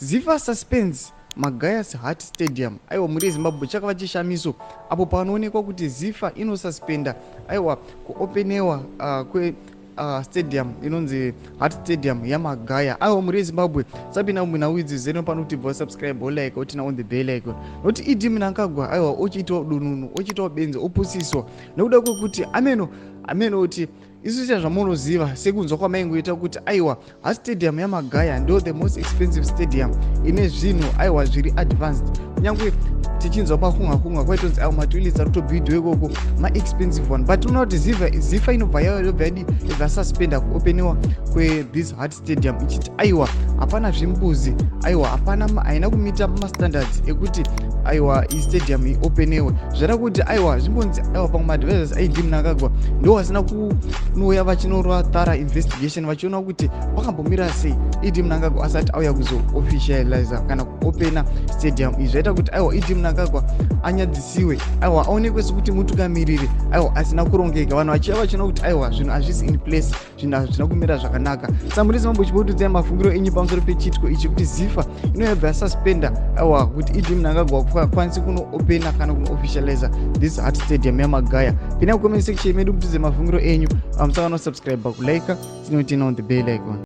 ZIFA suspends Magaya's Heart Stadium. Aiwa, mhuri yeZimbabwe, chakava chishamiso apo panoonekwa kuti ZIFA inosuspenda, aiwa, kuopenewa kwe stadium inonzi Heart Stadium yaMagaya. Aiwa, mhuri yeZimbabwe, sapinda munhau idzi zeno pano kuti bva subscribe, olike, oturn on the bell icon, nokuti ED Mnangagwa, aiwa, ochiitawo dununu, ochiitawo benzi, opusiswa nekuda kwekuti ameno ameno kuti isu chazvamunoziva sekunzwa kwamaingoita kuti, aiwa, ha, stadium yaMagaya ndo the most expensive stadium ine zvinhu, aiwa, zviri advanced. Kunyange tichinzwa pakunga kunga kwaitonzi, aiwa, matoilets ari kutobuildwa ikoko maexpensive one, but unoona kuti ZIFA inobva yobva yadi yobva suspenda kuopeniwa kwethis Heart Stadium, ichiti, aiwa, hapana zvimbuzi, aiwa, hapana, haina kumeeta mastandards ekuti, aiwa, istadium iopenewe. Zvada kuti, aiwa, zvimbonzi, aiwa, pamwe maadvisors aED Mnangagwa ndo vasina kunouya vachinorwa thorough investigation, vachiona kuti pakambomira sei ED Mnangagwa asati auya kuzoofficializa kana kuopena stadium. Izvi zvaita kuti, aiwa, ED Mnangagwa anyadzisiwe, aiwa, aonekwe sekuti mutungamiriri, aiwa, asina kurongeka. Vanhu vachiva vachiona kuti, aiwa, zvinhu hazvisi in place, zvinhu hazvina kumira zvakanaka. Samuri Zimbabwe, chibotudzai mafungiro enyu pamusoro pechitiko ichi, kuti ZIFA inoyobva yasuspenda, aiwa, kuti ED Mnangagwa kwanisi kunoopena kana kunoofficializa this Heart Stadium yaMagaya. Pinai kucomment section medu mutudze mafungiro enyu. Musaka nosubscribe, kulike, tinoturn on the bell icon.